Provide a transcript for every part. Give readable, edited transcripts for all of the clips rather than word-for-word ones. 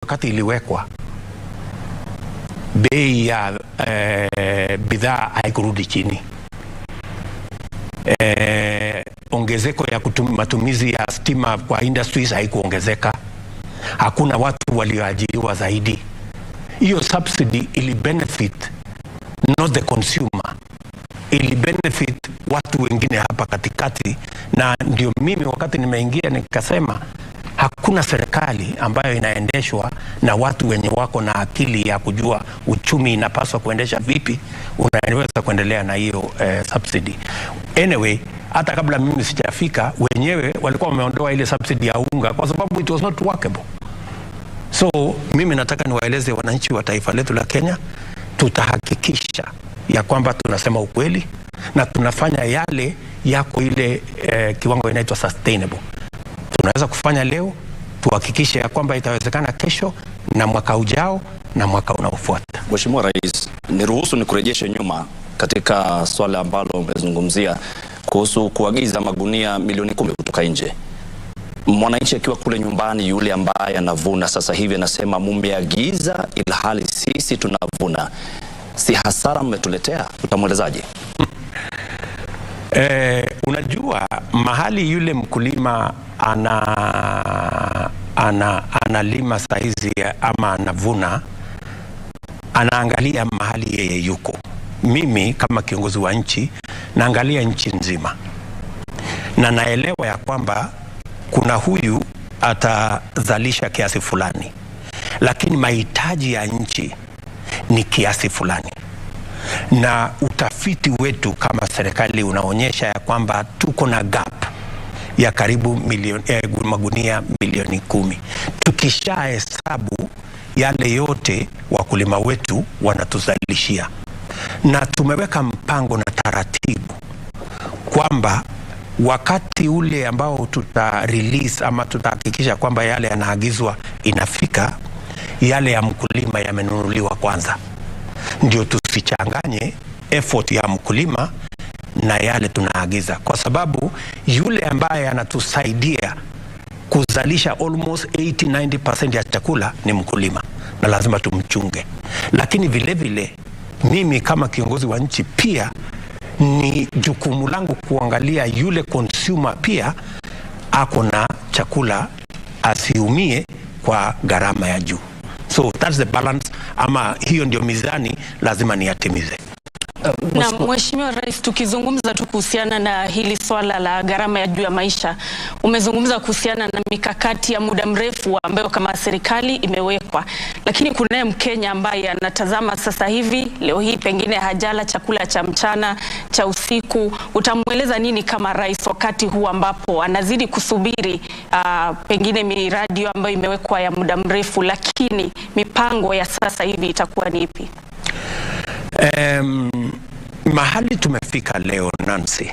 wakati iliwekwa, bei ya bidhaa haikurudi chini. Ongezeko ya matumizi ya stima kwa industries haikuongezeka. Hakuna watu walioajiriwa zaidi. Hiyo subsidy ili benefit not the consumer, ili benefit watu wengine hapa katikati. Na ndio mimi wakati nimeingia nikasema hakuna serikali ambayo inaendeshwa na watu wenye wako na akili ya kujua uchumi inapaswa kuendesha vipi, unaweza kuendelea na hiyo subsidy. Anyway, hata kabla mimi sijafika, wenyewe walikuwa wameondoa ile subsidy ya unga kwa sababu it was not workable. So mimi nataka niwaeleze wananchi wa taifa letu la Kenya, tutahakikisha ya kwamba tunasema ukweli na tunafanya yale yako ile kiwango inaitwa sustainable. Tunaweza kufanya leo, tuhakikishe ya kwamba itawezekana kesho na mwaka ujao na mwaka unaofuata. Mheshimiwa Rais, niruhusu nikurejeshe nyuma katika swala ambalo umezungumzia kuhusu kuagiza magunia 10 milioni kutoka nje. Mwananchi akiwa kule nyumbani, yule ambaye anavuna sasa hivi anasema mumeagiza ilhali sisi tunavuna, si hasara mmetuletea? Utamwelezaje? Unajua mahali yule mkulima analima saizi ama anavuna, anaangalia mahali yeye yuko. Mimi kama kiongozi wa nchi naangalia nchi nzima, na naelewa ya kwamba kuna huyu atazalisha kiasi fulani, lakini mahitaji ya nchi ni kiasi fulani, na utafiti wetu kama serikali unaonyesha ya kwamba tuko na gap ya karibu magunia 10 milioni. Tukishahesabu yale yote wakulima wetu wanatuzalishia, na tumeweka mpango na taratibu kwamba wakati ule ambao tuta release ama tutahakikisha kwamba yale yanaagizwa inafika, yale ya mkulima yamenunuliwa kwanza, ndio tusichanganye effort ya mkulima na yale tunaagiza, kwa sababu yule ambaye anatusaidia kuzalisha almost 80-90% ya chakula ni mkulima, na lazima tumchunge. Lakini vile vile mimi kama kiongozi wa nchi pia ni jukumu langu kuangalia yule consumer pia ako na chakula, asiumie kwa gharama ya juu. So that's the balance, ama hiyo ndio mizani lazima niyatimize. Na Mheshimiwa Rais, tukizungumza tu kuhusiana na hili swala la gharama ya juu ya maisha, umezungumza kuhusiana na mikakati ya muda mrefu ambayo kama serikali imewekwa, lakini kunaye Mkenya ambaye anatazama sasa hivi, leo hii pengine hajala chakula cha mchana, cha usiku. Utamweleza nini kama rais wakati huu ambapo anazidi kusubiri pengine miradi ambayo imewekwa ya muda mrefu, lakini mipango ya sasa hivi itakuwa ni ipi? Mahali tumefika leo Nancy,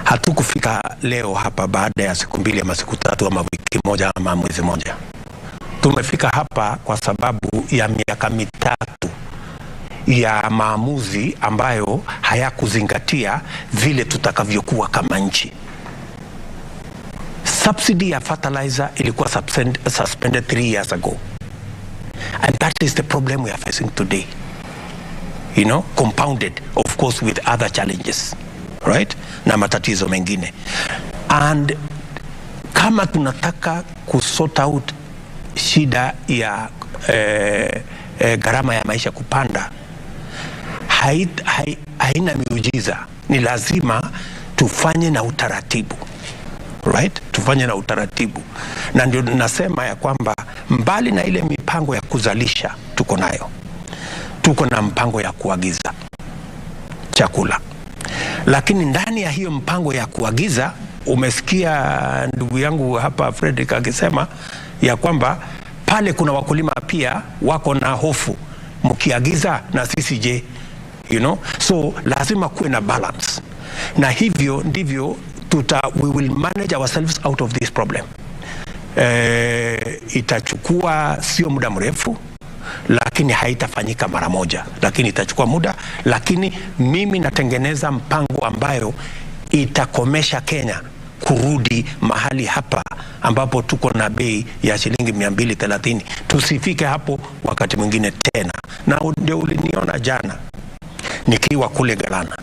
hatukufika leo hapa baada ya siku 2 ama siku 3 ama wiki moja ama mwezi moja. Tumefika hapa kwa sababu ya miaka 3 ya maamuzi ambayo hayakuzingatia vile tutakavyokuwa kama nchi. Subsidy ya fertilizer ilikuwa suspended 3 years ago, and that is the problem we are facing today, compounded of course with other challenges, right, na matatizo mengine. And kama tunataka kusort out shida ya gharama ya maisha kupanda, haina miujiza, ni lazima tufanye na utaratibu, right? Tufanye na utaratibu, na ndio nasema ya kwamba mbali na ile mipango ya kuzalisha tuko nayo, tuko na mpango ya kuagiza chakula, lakini ndani ya hiyo mpango ya kuagiza, umesikia ndugu yangu hapa Frederick akisema ya kwamba pale kuna wakulima pia wako na hofu, mkiagiza na sisi je? So lazima kuwe na balance, na hivyo ndivyo we will manage ourselves out of this problem. Itachukua sio muda mrefu, lakini haitafanyika mara moja, lakini itachukua muda. Lakini mimi natengeneza mpango ambayo itakomesha Kenya kurudi mahali hapa ambapo tuko na bei ya shilingi 230. Tusifike hapo wakati mwingine tena. Na ndio uliniona jana nikiwa kule Galana.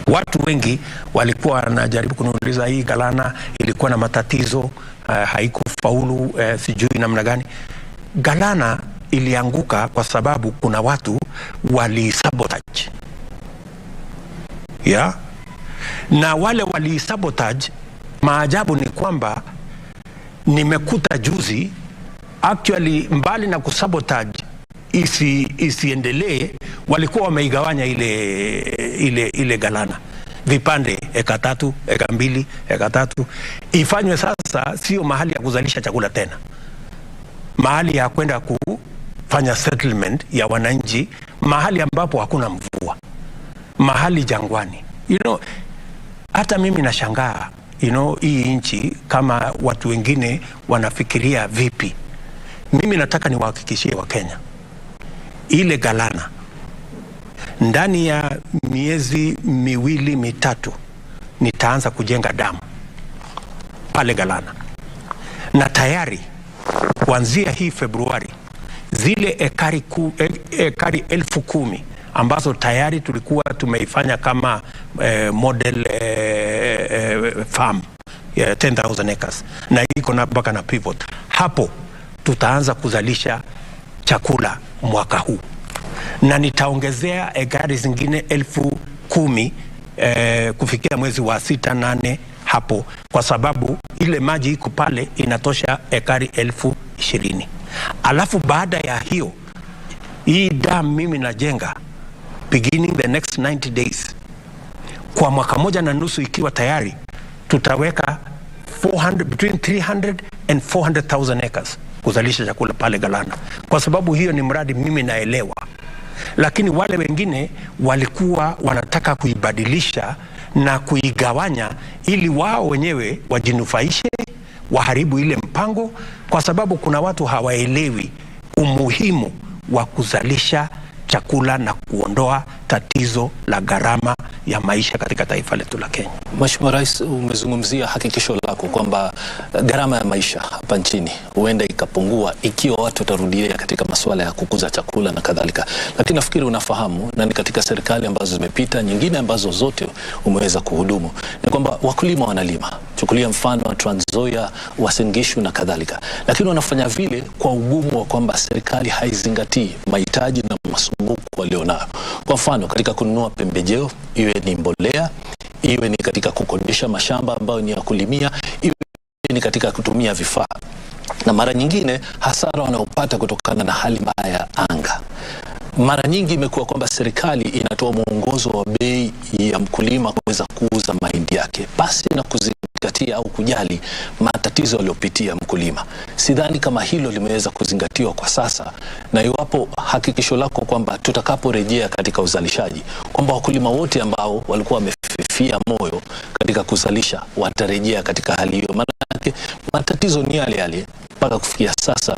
Watu wengi walikuwa wanajaribu kuniuliza hii Galana ilikuwa na matatizo, haikufaulu, sijui namna gani. Galana ilianguka kwa sababu kuna watu wali sabotage. Yeah? Na wale wali sabotage, maajabu ni kwamba nimekuta juzi actually mbali na kusabotage isiendelee, walikuwa wameigawanya ile Galana vipande, eka 3, eka 2, eka 3, ifanywe sasa sio mahali ya kuzalisha chakula tena, mahali ya kwenda kufanya settlement ya wananchi, mahali ambapo hakuna mvua, mahali jangwani. You know, hata mimi nashangaa, you know, hii nchi kama watu wengine wanafikiria vipi. Mimi nataka niwahakikishie wa Kenya, ile Galana ndani ya miezi 2-3 nitaanza kujenga damu pale Galana, na tayari kuanzia hii Februari zile ekari 10,000 ambazo tayari tulikuwa tumeifanya kama model farm 10,000 acres, na iko na mpaka na pivot hapo, tutaanza kuzalisha chakula mwaka huu, na nitaongezea ekari zingine 10,000 kufikia mwezi wa 6, 8 hapo, kwa sababu ile maji iko pale inatosha ekari 20,000. Alafu baada ya hiyo, hii dam mimi najenga beginning the next 90 days, kwa mwaka 1.5 ikiwa tayari, tutaweka 400, between 300 and 400,000 acres kuzalisha chakula pale Galana, kwa sababu hiyo ni mradi mimi naelewa. Lakini wale wengine walikuwa wanataka kuibadilisha na kuigawanya ili wao wenyewe wajinufaishe, waharibu ile mpango, kwa sababu kuna watu hawaelewi umuhimu wa kuzalisha chakula na kuondoa tatizo la gharama ya maisha katika taifa letu la Kenya. Mheshimiwa Rais, umezungumzia hakikisho lako kwamba gharama ya maisha hapa nchini huenda ikapungua ikiwa watu watarudia katika masuala ya kukuza chakula na kadhalika. Lakini nafikiri unafahamu, na ni katika serikali ambazo zimepita, nyingine ambazo zote umeweza kuhudumu, ni kwamba wakulima wanalima. Chukulia mfano wa Trans Nzoia, Uasin Gishu na kadhalika. Lakini wanafanya vile kwa ugumu wa kwamba serikali haizingatii mahitaji na masumbuko walionayo. Kwa mfano katika kununua pembejeo, iwe ni mbolea, iwe ni katika kukodisha mashamba ambayo ni ya kulimia, iwe ni katika kutumia vifaa. Na mara nyingine hasara wanaopata kutokana na hali mbaya ya anga. Mara nyingi imekuwa kwamba serikali inatoa mwongozo wa bei ya mkulima kuweza kuuza mahindi yake pasi na kuzingatia au kujali matatizo aliyopitia mkulima. Sidhani kama hilo limeweza kuzingatiwa kwa sasa, na iwapo hakikisho lako kwamba tutakaporejea katika uzalishaji kwamba wakulima wote ambao walikuwa wamefifia moyo katika kuzalisha watarejea katika hali hiyo. Maana matatizo ni yale yale mpaka kufikia sasa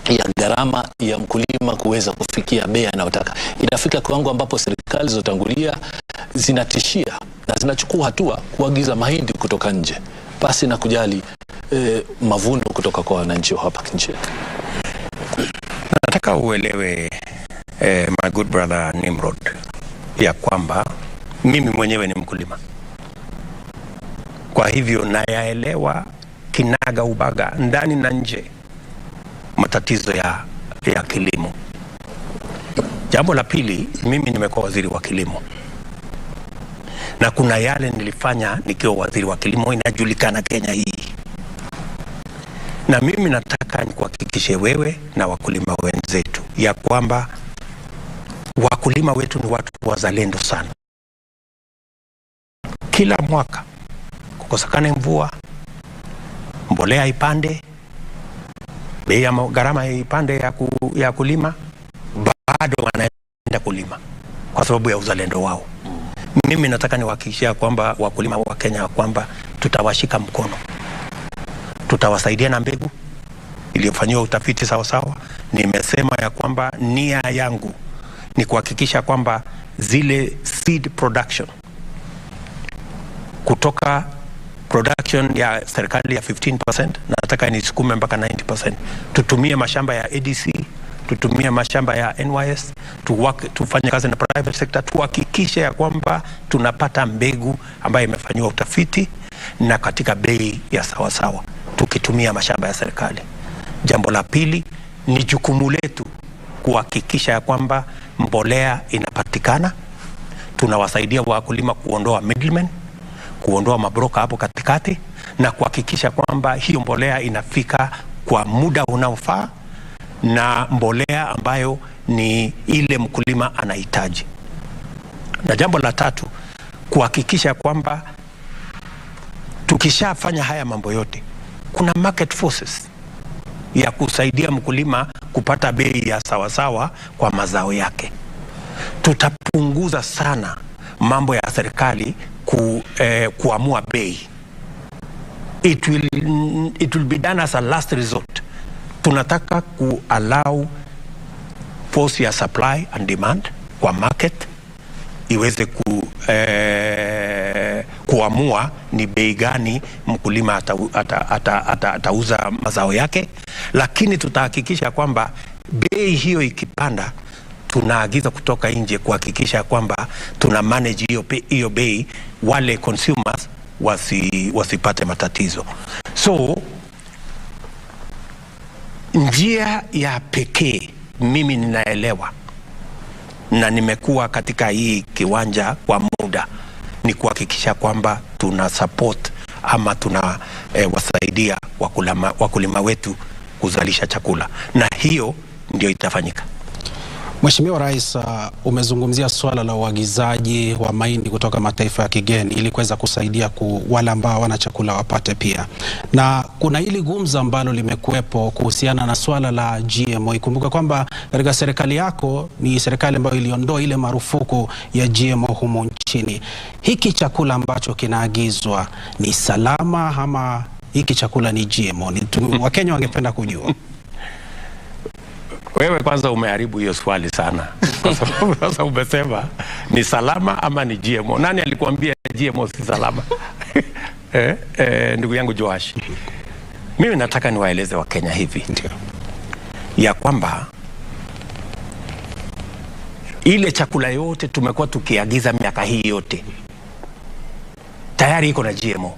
ya gharama ya mkulima kuweza kufikia bei anayotaka. Inafika kiwango ambapo serikali zilizotangulia zinatishia na zinachukua hatua kuagiza mahindi kutoka nje pasi na kujali mavuno kutoka kwa wananchi hapa nchini. Nataka uelewe my good brother Nimrod, ya kwamba mimi mwenyewe ni mkulima. Kwa hivyo nayaelewa kinaga ubaga ndani na nje matatizo ya kilimo. Jambo la pili, mimi nimekuwa waziri wa kilimo, na kuna yale nilifanya nikiwa waziri wa kilimo inajulikana Kenya hii. Na mimi nataka nikuhakikishe wewe na wakulima wenzetu ya kwamba wakulima wetu ni watu wazalendo sana. Kila mwaka kukosekana mvua, mbolea ipande, bei ya gharama ipande ya kulima, bado wanaenda kulima kwa sababu ya uzalendo wao. Mimi nataka niwahakikishie kwamba wakulima wa Kenya kwamba tutawashika mkono, tutawasaidia na mbegu iliyofanyiwa utafiti sawa sawa. Nimesema ya kwamba nia yangu ni kuhakikisha kwamba zile seed production kutoka production ya serikali ya 15% nataka nisukume mpaka 90%. Tutumie mashamba ya ADC, tutumie mashamba ya NYS, tufanye kazi na private sector, tuhakikishe ya kwamba tunapata mbegu ambayo imefanyiwa utafiti na katika bei ya sawasawa, tukitumia mashamba ya serikali. Jambo la pili ni jukumu letu kuhakikisha ya kwamba mbolea inapatikana. Tunawasaidia wakulima kuondoa middlemen, kuondoa mabroka hapo katikati na kuhakikisha kwamba hiyo mbolea inafika kwa muda unaofaa na mbolea ambayo ni ile mkulima anahitaji. Na jambo la tatu, kuhakikisha kwamba tukishafanya haya mambo yote, kuna market forces ya kusaidia mkulima kupata bei ya sawasawa kwa mazao yake. Tutapunguza sana mambo ya serikali kuamua bei. It will be done as a last resort. Tunataka ku-allow force ya supply and demand kwa market iweze kuamua ni bei gani mkulima atauza mazao yake, lakini tutahakikisha kwamba bei hiyo ikipanda tunaagiza kutoka nje kuhakikisha kwamba tuna manage hiyo bei, wale consumers wasipate matatizo. So njia ya pekee mimi ninaelewa na nimekuwa katika hii kiwanja kwa muda ni kuhakikisha kwamba tuna support ama tuna wasaidia wakulima wetu kuzalisha chakula, na hiyo ndio itafanyika. Mheshimiwa Rais, umezungumzia swala la uagizaji wa mahindi kutoka mataifa ya kigeni ili kuweza kusaidia wale ambao hawana chakula wapate pia. Na kuna hili gumzo ambalo limekuwepo kuhusiana na swala la GMO. Ikumbuka kwamba katika serikali yako ni serikali ambayo iliondoa ile marufuku ya GMO humu nchini. Hiki chakula ambacho kinaagizwa ni salama ama hiki chakula ni GMO? Wakenya wangependa kujua. Wewe kwanza umeharibu hiyo swali sana. Kwa sababu sasa umesema ni salama ama ni GMO. Nani alikuambia GMO si salama? Ndugu yangu Joash, mimi nataka niwaeleze Wakenya hivi. Ndio. Ya kwamba ile chakula yote tumekuwa tukiagiza miaka hii yote tayari iko na GMO.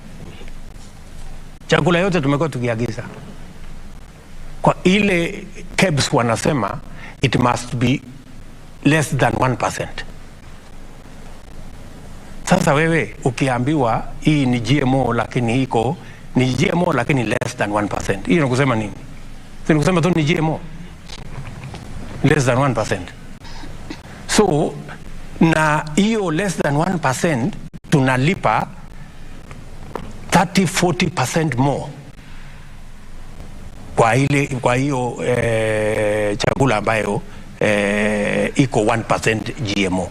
Chakula yote tumekuwa tukiagiza kwa ile KEBS wanasema it must be less than 1%. Sasa wewe ukiambiwa hii ni GMO lakini iko ni GMO lakini less than 1%. Hiyo ni nini? Si kusema tu ni GMO less than 1%. So na hiyo less than 1% tunalipa 30-40% more kwa hiyo chakula ambayo iko 1% GMO.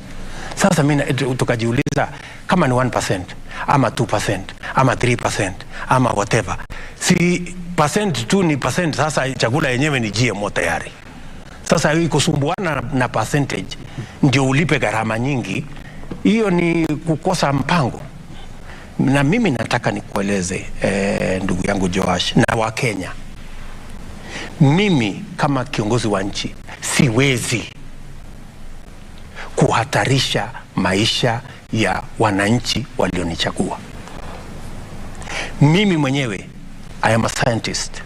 Sasa mimi tukajiuliza kama ni 1% ama 2% ama 3% ama whatever, si percent tu ni percent. Sasa chakula yenyewe ni GMO tayari. Sasa hii kusumbuana na percentage ndio ulipe gharama nyingi, hiyo ni kukosa mpango. Na mimi nataka nikueleze ndugu yangu Joash na Wakenya, mimi kama kiongozi wa nchi siwezi kuhatarisha maisha ya wananchi walionichagua. Mimi mwenyewe I am a scientist.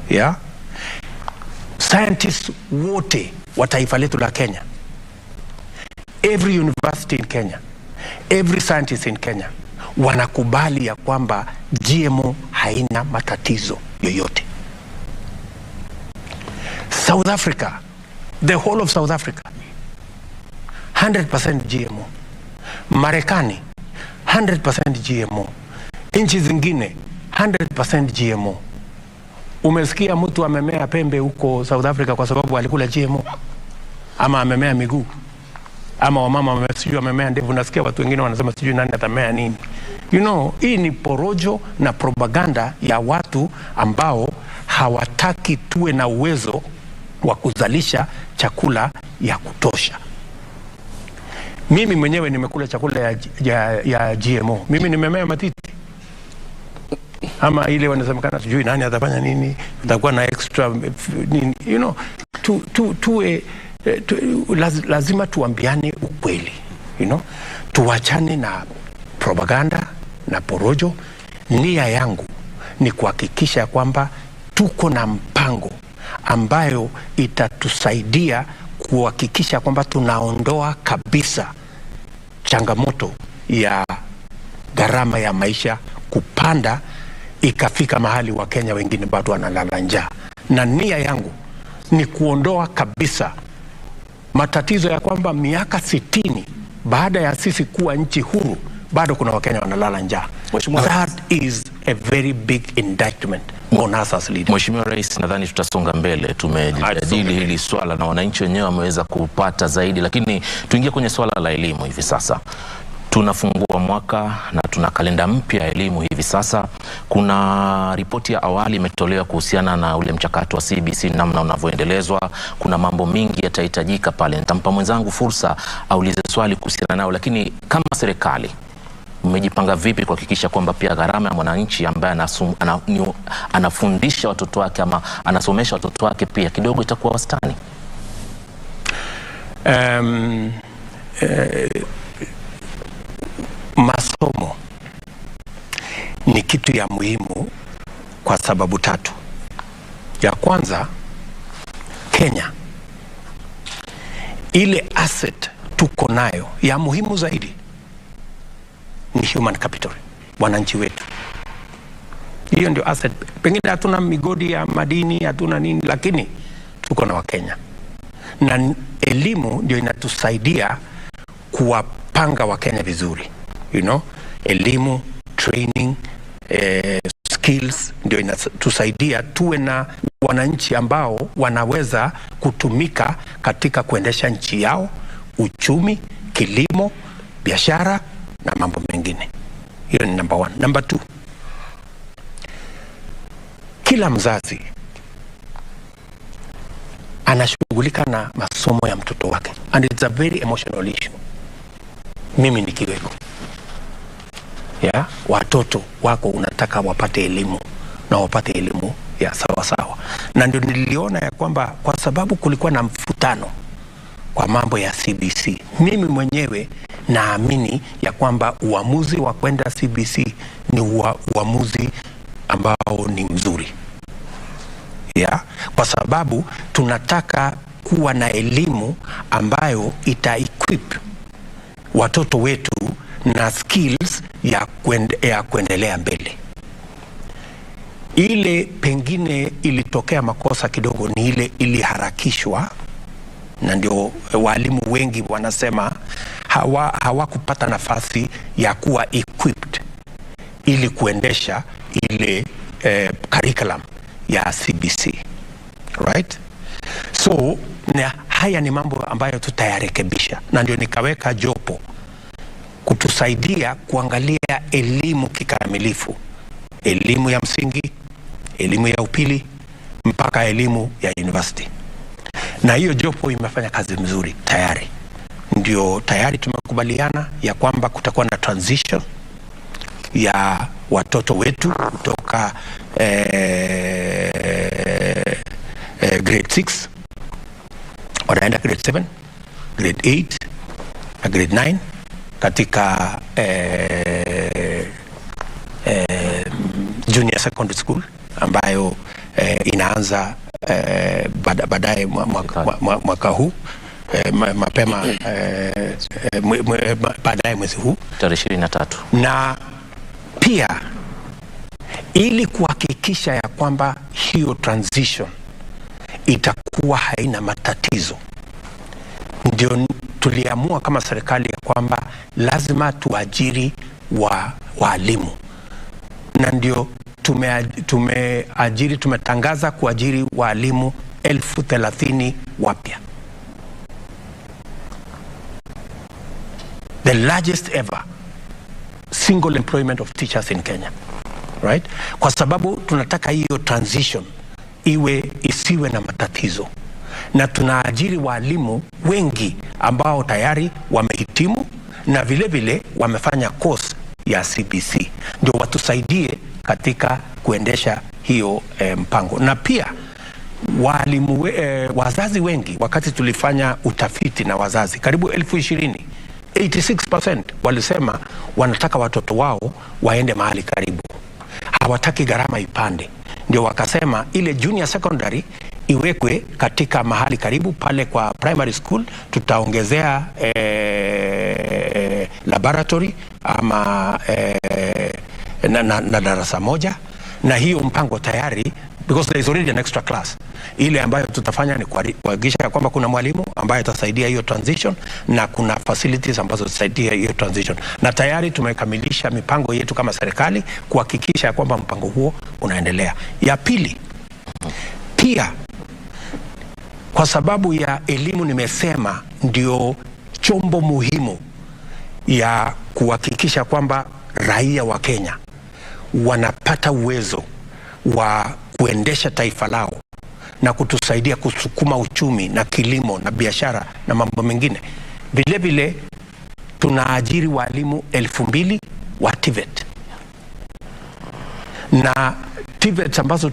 Yeah? Scientists wote wa taifa letu la Kenya, every university in Kenya, every scientist in Kenya wanakubali ya kwamba GMO haina matatizo yoyote. South Africa, the whole of South Africa, 100% GMO. Marekani, 100% GMO. Nchi zingine, 100% GMO. Umesikia mtu amemea pembe huko South Africa kwa sababu alikula GMO? Ama amemea miguu? Ama wamama sijui amemea ndevu? Nasikia watu wengine wanasema sijui nani atamea nini. You know, hii ni porojo na propaganda ya watu ambao hawataki tuwe na uwezo wa kuzalisha chakula ya kutosha. Mimi mwenyewe nimekula chakula ya GMO. Mimi nimemea matiti. Ama ile wanasemekana sijui nani atafanya nini, atakuwa na extra nini, you know, lazima tuambiane ukweli, you know, tuwachane na propaganda na porojo. Nia yangu ni kuhakikisha kwamba tuko na mpango ambayo itatusaidia kuhakikisha kwamba tunaondoa kabisa changamoto ya gharama ya maisha kupanda ikafika mahali wa Kenya wengine bado wanalala njaa. Na nia yangu ni kuondoa kabisa matatizo ya kwamba miaka 60 baada ya sisi kuwa nchi huru bado kuna Wakenya wanalala njaa. That is a very big indictment on us as leaders. Mheshimiwa Rais, nadhani tutasonga mbele. Tumejadili hili swala na wananchi wenyewe wameweza kupata zaidi, lakini tuingie kwenye swala la elimu hivi sasa. Tunafungua mwaka na tuna kalenda mpya ya elimu hivi sasa. Kuna ripoti ya awali imetolewa kuhusiana na ule mchakato wa CBC namna unavyoendelezwa. Kuna mambo mingi yatahitajika pale. Nitampa mwenzangu fursa aulize swali kuhusiana nao, lakini kama serikali mmejipanga vipi kuhakikisha kwamba pia gharama ya mwananchi ambaye anafundisha watoto wake ama anasomesha watoto wake pia kidogo itakuwa wastani? Masomo ni kitu ya muhimu kwa sababu tatu. Ya kwanza, Kenya, ile asset tuko nayo ya muhimu zaidi ni human capital, wananchi wetu. Hiyo ndio asset. Pengine hatuna migodi ya madini, hatuna nini, lakini tuko na Wakenya. Na elimu ndio inatusaidia kuwapanga Wakenya vizuri. You know, elimu, training, skills ndio inatusaidia tuwe na wananchi ambao wanaweza kutumika katika kuendesha nchi yao, uchumi, kilimo, biashara na mambo mengine. Hiyo ni number one. Number two, kila mzazi anashughulika na masomo ya mtoto wake, and it's a very emotional issue. Mimi nikiweko, ya watoto wako unataka wapate elimu na wapate elimu ya sawa sawa. Na ndio niliona ya kwamba kwa sababu kulikuwa na mfutano kwa mambo ya CBC, mimi mwenyewe naamini ya kwamba uamuzi wa kwenda CBC ni uamuzi ambao ni mzuri. Ya, kwa sababu tunataka kuwa na elimu ambayo ita equip watoto wetu na skills ya kuendelea mbele. Ile pengine ilitokea makosa kidogo ni ile iliharakishwa, na ndio walimu wengi wanasema hawakupata nafasi ya kuwa equipped ili kuendesha ile curriculum ya CBC, right? So na haya ni mambo ambayo tutayarekebisha, na ndio nikaweka jopo kutusaidia kuangalia elimu kikamilifu, elimu ya msingi, elimu ya upili mpaka elimu ya university. Na hiyo jopo imefanya kazi mzuri tayari. Ndio tayari tumekubaliana ya kwamba kutakuwa na transition ya watoto wetu kutoka grade 6 wanaenda grade 7, grade 8 na grade 9 katika junior secondary school ambayo inaanza baadaye mwaka huu, mapema baadaye mwezi huu tarehe 23. Na pia ili kuhakikisha ya kwamba hiyo transition itakuwa haina matatizo, ndio tuliamua kama serikali ya kwamba lazima tuajiri walimu, na ndio tumetangaza kuajiri walimu 30,000 wapya, the largest ever single employment of teachers in Kenya, right? Kwa sababu tunataka hiyo transition iwe isiwe na matatizo, na tunaajiri walimu wengi ambao tayari wamehitimu na vile vile wamefanya course ya CBC, ndio watusaidie katika kuendesha hiyo mpango. Na pia walimu, wazazi wengi, wakati tulifanya utafiti na wazazi karibu 20,000, 86% walisema wanataka watoto wao waende mahali karibu, hawataki gharama ipande. Ndio wakasema ile junior secondary iwekwe katika mahali karibu pale kwa primary school, tutaongezea laboratory ama na darasa moja, na hiyo mpango tayari, because there is already an extra class. Ile ambayo tutafanya ni kuhakikisha kwamba kuna mwalimu ambaye atasaidia hiyo transition na kuna facilities ambazo zitasaidia hiyo transition, na tayari tumekamilisha mipango yetu kama serikali kuhakikisha kwamba mpango huo unaendelea. Ya pili, pia kwa sababu ya elimu nimesema ndio chombo muhimu ya kuhakikisha kwamba raia wa Kenya wanapata uwezo wa kuendesha taifa lao na kutusaidia kusukuma uchumi na kilimo na biashara na mambo mengine. Vile vile tunaajiri walimu 2,000 wa TVET, na TVET ambazo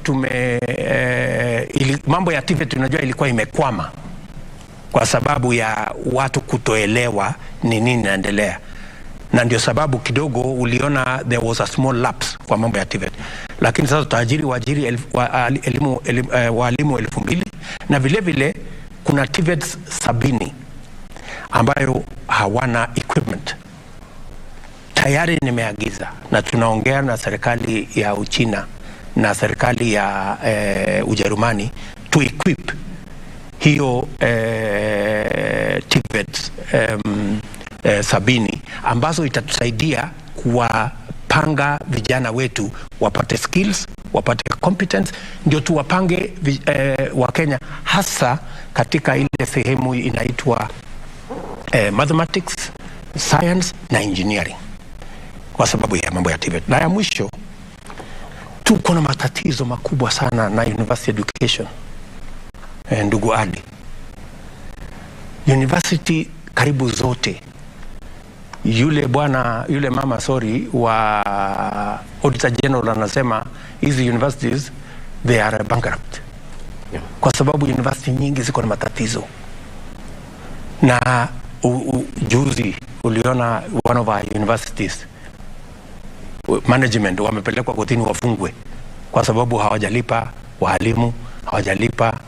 mambo ya TVET unajua ilikuwa imekwama kwa sababu ya watu kutoelewa ni nini inaendelea, na ndio sababu kidogo uliona there was a small lapse kwa mambo ya TVET. Lakini sasa tutaajiri walimu 2,000, na vile vile kuna TVET 70 ambayo hawana equipment. Tayari nimeagiza na tunaongea na serikali ya Uchina na serikali ya Ujerumani to equip hiyo TVET 70 ambazo itatusaidia kuwapanga vijana wetu wapate skills, wapate competence, ndio tuwapange wa Kenya hasa katika ile sehemu inaitwa mathematics, science na engineering, kwa sababu ya mambo ya TVET. Na ya mwisho, tuko na matatizo makubwa sana na university education. Ndugu Ali, university karibu zote, yule bwana, yule mama sorry, wa Auditor General anasema hizi universities they are bankrupt. Yeah. Kwa sababu university nyingi ziko na matatizo. Na juzi uliona one of our universities management wamepelekwa kotini wafungwe kwa sababu hawajalipa walimu, hawajalipa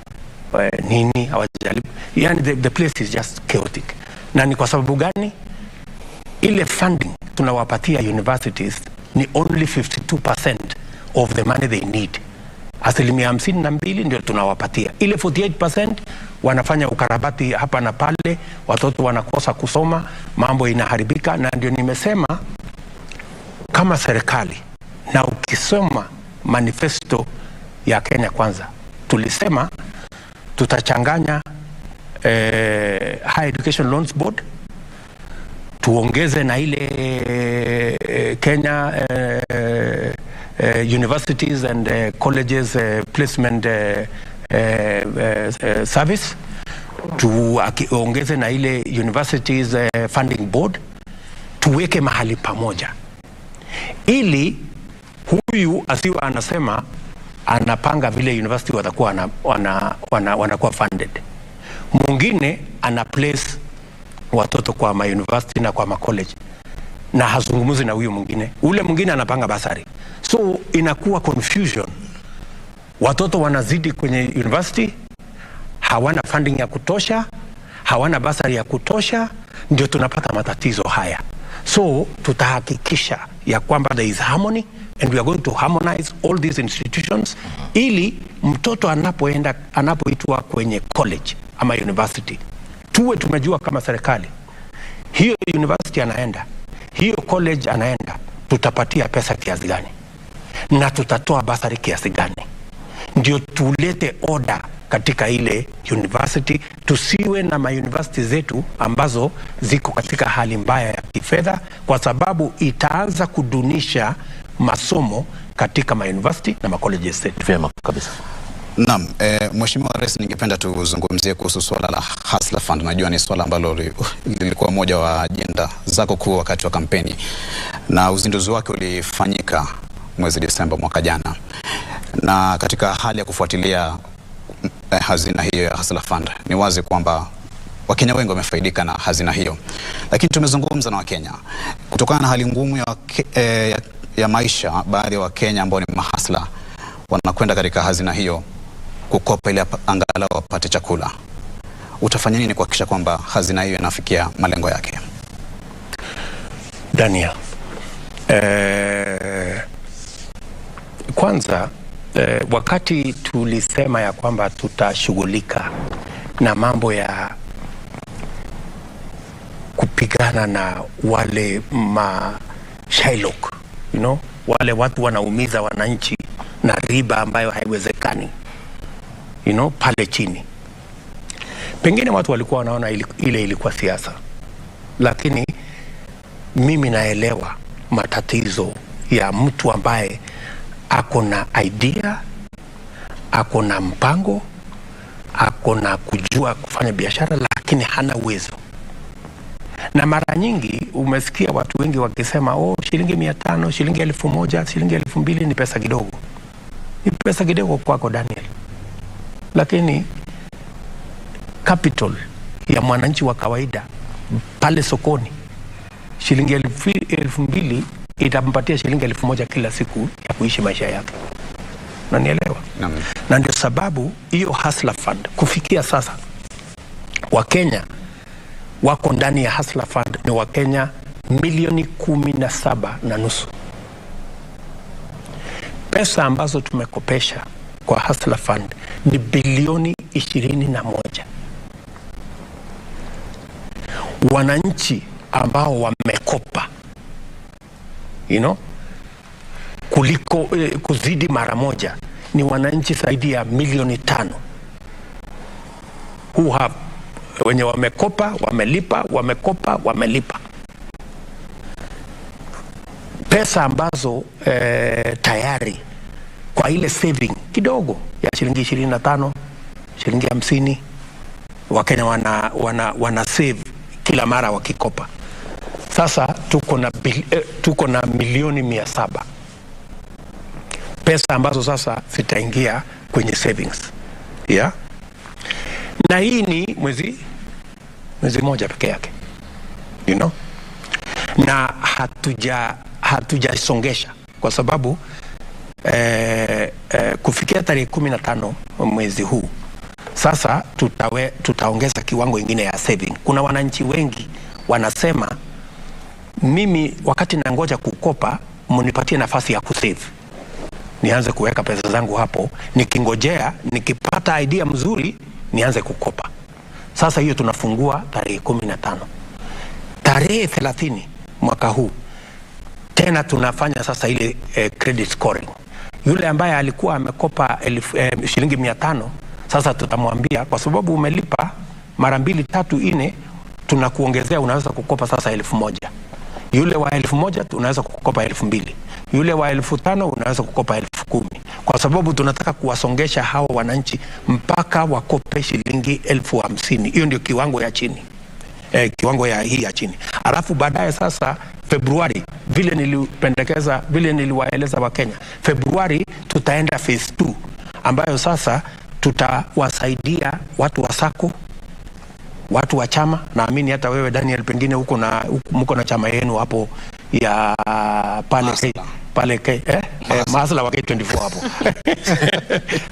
nini, hawajalipa. Yani the place is just chaotic. Na ni kwa sababu gani? Ile funding tunawapatia universities ni only 52% of the money they need. 52% ndio tunawapatia. Ile 48% wanafanya ukarabati hapa na pale, watoto wanakosa kusoma, mambo inaharibika. Na ndio nimesema kama serikali, na ukisoma manifesto ya Kenya Kwanza, tulisema tutachanganya Higher Education Loans Board, tuongeze na ile Kenya Universities and Colleges Placement Service, tuongeze na ile Universities Funding Board, tuweke mahali pamoja ili huyu asiwe anasema anapanga vile university watakuwa wanakuwa funded, mwingine ana place watoto kwa ma university na kwa ma college na hazungumzi na huyu mwingine, ule mwingine anapanga basari. So inakuwa confusion, watoto wanazidi kwenye university, hawana funding ya kutosha, hawana basari ya kutosha, ndio tunapata matatizo haya. So tutahakikisha ya kwamba there is harmony and we are going to harmonize all these institutions ili mtoto anapoenda, anapoitwa kwenye college ama university, tuwe tumejua kama serikali hiyo university anaenda, hiyo college anaenda, tutapatia pesa kiasi gani na tutatoa basari kiasi gani, ndio tulete order katika ile university. Tusiwe na ma university zetu ambazo ziko katika hali mbaya ya kifedha, kwa sababu itaanza kudunisha masomo katika ma university na ma colleges zetu. Vyema kabisa. Naam, Mheshimiwa Rais, ningependa tuzungumzie kuhusu swala la Hustler Fund. Najua ni swala ambalo lilikuwa moja wa ajenda zako kuu wakati wa kampeni, na uzinduzi wake ulifanyika mwezi Desemba mwaka jana. Na katika hali ya kufuatilia hazina hiyo ya Hustler Fund, ni wazi kwamba Wakenya wengi wamefaidika na hazina hiyo. Lakini tumezungumza na Wakenya kutokana na hali ngumu ya maisha, baadhi ya Wakenya ambao ni mahasla wanakwenda katika hazina hiyo kukopa ili angalau wapate chakula. Utafanya nini kuhakikisha kwamba hazina hiyo inafikia malengo yake? Daniel, kwanza wakati tulisema ya kwamba tutashughulika na mambo ya kupigana na wale ma Shylock, you know, wale watu wanaumiza wananchi na riba ambayo haiwezekani, you know, pale chini. Pengine watu walikuwa wanaona ile ilikuwa siasa, lakini mimi naelewa matatizo ya mtu ambaye ako na idea, ako na mpango, ako na kujua kufanya biashara, lakini hana uwezo. Na mara nyingi umesikia watu wengi wakisema, oh, shilingi 500, shilingi 1000, shilingi 2000 ni pesa kidogo. Ni pesa kidogo kwako Daniel, lakini capital ya mwananchi wa kawaida pale sokoni, shilingi 2000 itampatia shilingi 1000 kila siku ya kuishi maisha yake. Unanielewa? Na ndio sababu hiyo Hustler Fund kufikia sasa Wakenya wako ndani ya Hustler Fund ni Wakenya milioni 17.5. Pesa ambazo tumekopesha kwa Hustler Fund ni bilioni 21. Wananchi ambao wamekopa, you know, kuliko kuzidi mara moja ni wananchi zaidi ya milioni 5 who have, wenye wamekopa, wamelipa, wamekopa, wamelipa. Pesa ambazo tayari kwa ile saving kidogo ya shilingi 25, shilingi 50, Wakenya wana save kila mara wakikopa. Sasa tuko na milioni 700 pesa ambazo sasa zitaingia kwenye savings. Yeah? Na hii ni mwezi moja peke yake, you know? Na hatujasongesha kwa sababu kufikia tarehe 15 mwezi huu sasa tutaongeza kiwango ingine ya saving. Kuna wananchi wengi wanasema, mimi wakati nangoja kukopa mnipatie nafasi ya kusave, nianze kuweka pesa zangu hapo, nikingojea nikipata idea mzuri nianze kukopa. Sasa hiyo tunafungua tarehe 15. Tarehe 30 mwaka huu tena tunafanya sasa ile credit scoring. Yule ambaye alikuwa amekopa shilingi 500, sasa tutamwambia kwa sababu umelipa mara 2 3 4, tunakuongezea, unaweza kukopa sasa 1000. Yule wa 1000 unaweza kukopa 2000. Yule wa 5000 unaweza kukopa 10000. Kwa sababu tunataka kuwasongesha hawa wananchi mpaka wakope shilingi 50,000. Hiyo ndio kiwango ya chini. Kiwango ya hii ya chini. Alafu baadaye sasa Februari, vile nilipendekeza, vile niliwaeleza Wakenya, Februari tutaenda phase 2 ambayo sasa tutawasaidia watu wa sako, watu wa chama. Naamini hata wewe Daniel pengine huko na mko na chama yenu hapo ya pale pale Mahasla wa K24 hapo.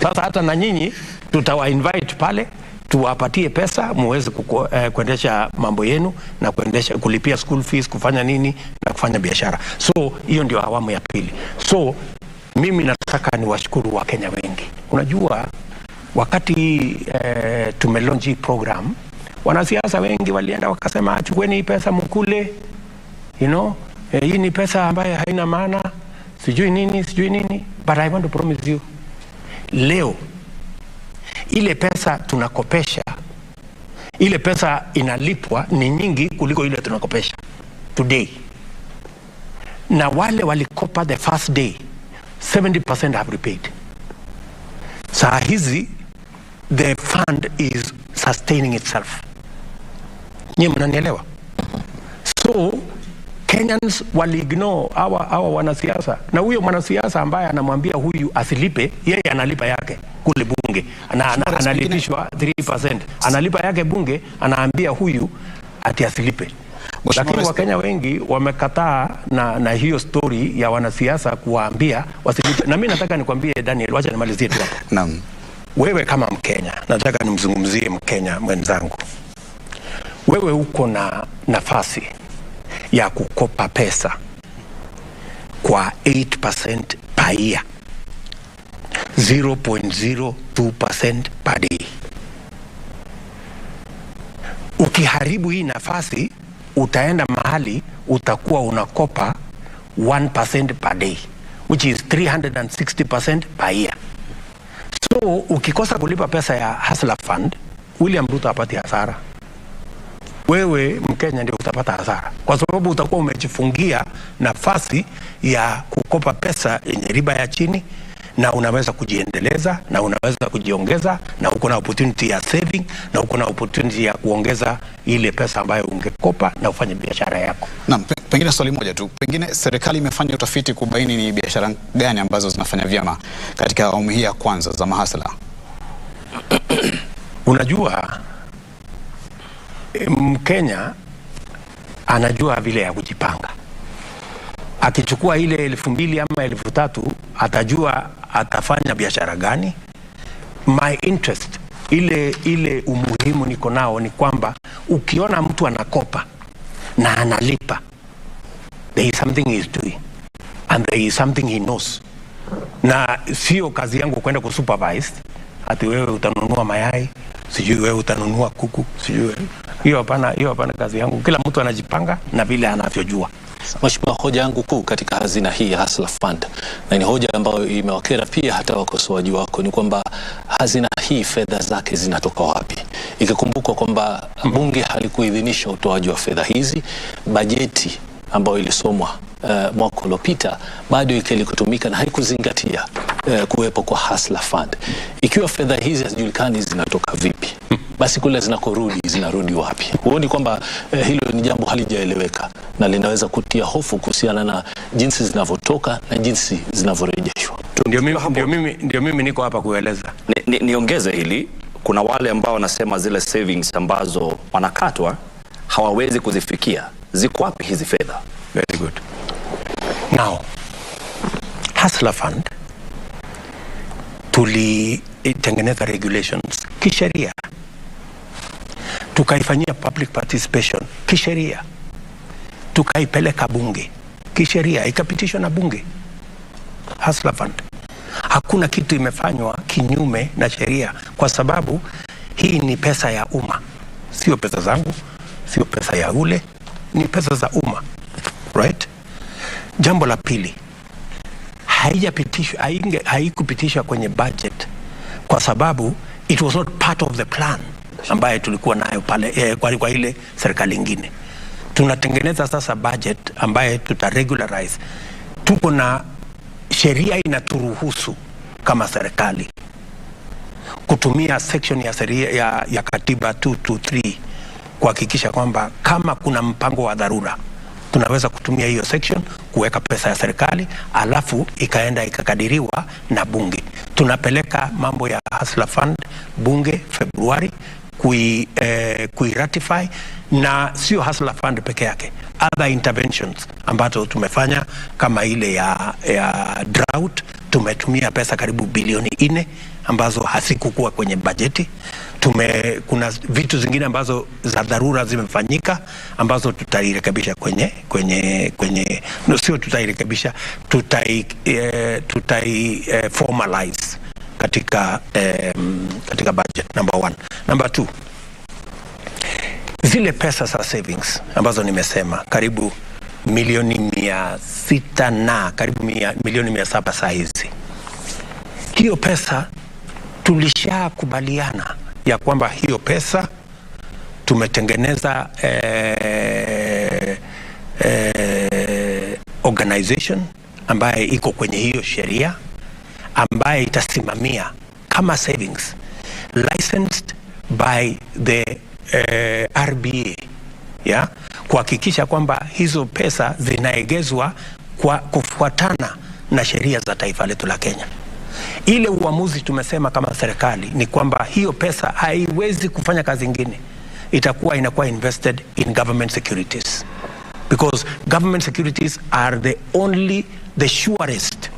Sasa hata na nyinyi tutawa invite pale, tuwapatie pesa muweze kuendesha mambo yenu na kuendesha, kulipia school fees, kufanya nini na kufanya biashara. So hiyo ndio awamu ya pili. So mimi nataka niwashukuru Wakenya wengi. Unajua wakati tumelaunch hii program, wanasiasa wengi walienda wakasema chukueni hii pesa mkule, you know, hii ni pesa ambayo haina maana, sijui nini, sijui nini. But I want to promise you, leo ile pesa tunakopesha, ile pesa inalipwa ni nyingi kuliko ile tunakopesha today. Na wale walikopa the first day, 70% have repaid. Saa hizi the fund is sustaining itself. Nyie mnanielewa? So Kenyans waliignore hawa wanasiasa, na huyo mwanasiasa ambaye anamwambia huyu asilipe, yeye analipa yake kule bunge, analipishwa 3%, analipa yake bunge, anaambia huyu ati asilipe. Lakini Wakenya wengi wamekataa na hiyo story ya wanasiasa kuwaambia wasilipe. Na mimi nataka nikwambie Daniel, wacha nimalizie tu hapo. Naam. Wewe kama Mkenya, nataka nimzungumzie Mkenya mwenzangu. Wewe uko na nafasi ya kukopa pesa kwa 8% per year, 0.02% per day. Ukiharibu hii nafasi, utaenda mahali utakuwa unakopa 1% per day, which is 360% per year. So ukikosa kulipa pesa ya Hustler Fund, William Ruto hapati hasara. Wewe Mkenya ndio utapata hasara, kwa sababu utakuwa umejifungia nafasi ya kukopa pesa yenye riba ya chini, na unaweza kujiendeleza na unaweza kujiongeza, na uko na opportunity ya saving, na uko na opportunity ya kuongeza ile pesa ambayo ungekopa na ufanye biashara yako. Naam, pengine swali moja tu. Pengine serikali imefanya utafiti kubaini ni biashara gani ambazo zinafanya vyema katika awamu hii ya kwanza za mahasla? Unajua, Mkenya anajua vile ya kujipanga. Akichukua ile 2,000 ama 3,000 atajua atafanya biashara gani. My interest, ile umuhimu niko nao ni kwamba ukiona mtu anakopa na analipa, there is something he is doing and there is something he knows. Na sio kazi yangu kwenda kusupervise ati wewe utanunua mayai, sijui wewe utanunua kuku, sijui. Hiyo hapana kazi yangu. Kila mtu anajipanga na vile anavyojua. Mheshimiwa, hoja yangu kuu katika hazina hii ya Hustler Fund, na ni hoja ambayo imewakera pia hata wakosoaji wako, ni kwamba hazina hii fedha zake zinatoka wapi? Ikikumbukwa kwamba bunge halikuidhinisha utoaji wa fedha hizi, bajeti ambayo ilisomwa mwaka uliopita bado ilikutumika na haikuzingatia kuwepo kwa Hustler Fund. Ikiwa fedha hizi hazijulikani zinatoka vipi, basi kule zinakorudi zinarudi wapi? Huoni kwamba hilo ni jambo halijaeleweka na linaweza kutia hofu kuhusiana na jinsi zinavyotoka na jinsi zinavyorejeshwa? Ndio mimi niko hapa kueleza. Niongeze hili, kuna wale ambao wanasema zile savings ambazo wanakatwa hawawezi kuzifikia. Ziko wapi hizi fedha? Very good. Now, Hustler Fund tulitengeneza regulations kisheria, tukaifanyia public participation kisheria, tukaipeleka bunge kisheria, ikapitishwa na bunge. Hustler Fund, hakuna kitu imefanywa kinyume na sheria, kwa sababu hii ni pesa ya umma, sio pesa zangu, sio pesa ya ule, ni pesa za umma, right? Jambo la pili, haikupitishwa kwenye budget kwa sababu it was not part of the plan ambaye tulikuwa nayo pale kwa ile serikali nyingine. Tunatengeneza sasa budget ambaye tuta regularize. Tuko na sheria inaturuhusu kama serikali kutumia section ya sheria ya katiba 223 kuhakikisha kwamba kama kuna mpango wa dharura tunaweza kutumia hiyo section kuweka pesa ya serikali, alafu ikaenda ikakadiriwa na bunge. Tunapeleka mambo ya Hustler Fund bunge Februari kui ratify, na sio Hustler Fund peke yake, other interventions ambazo tumefanya kama ile ya drought, tumetumia pesa karibu bilioni 4 ambazo hazikukuwa kwenye bajeti. Kuna vitu zingine ambazo za dharura zimefanyika ambazo tutairekebisha kwenye no, sio tutairekebisha, tutai formalize katika budget, number 1. Number 2, zile pesa za savings ambazo nimesema karibu milioni 600 na karibu milioni 700 saa hizi, hiyo pesa tulishakubaliana ya kwamba hiyo pesa tumetengeneza organization ambaye iko kwenye hiyo sheria ambaye itasimamia kama savings licensed by the RBA, ya kuhakikisha kwamba hizo pesa zinaegezwa kwa kufuatana na sheria za taifa letu la Kenya. Ile uamuzi tumesema kama serikali ni kwamba hiyo pesa haiwezi kufanya kazi ingine, itakuwa inakuwa invested in government securities, because government securities are the only, the surest.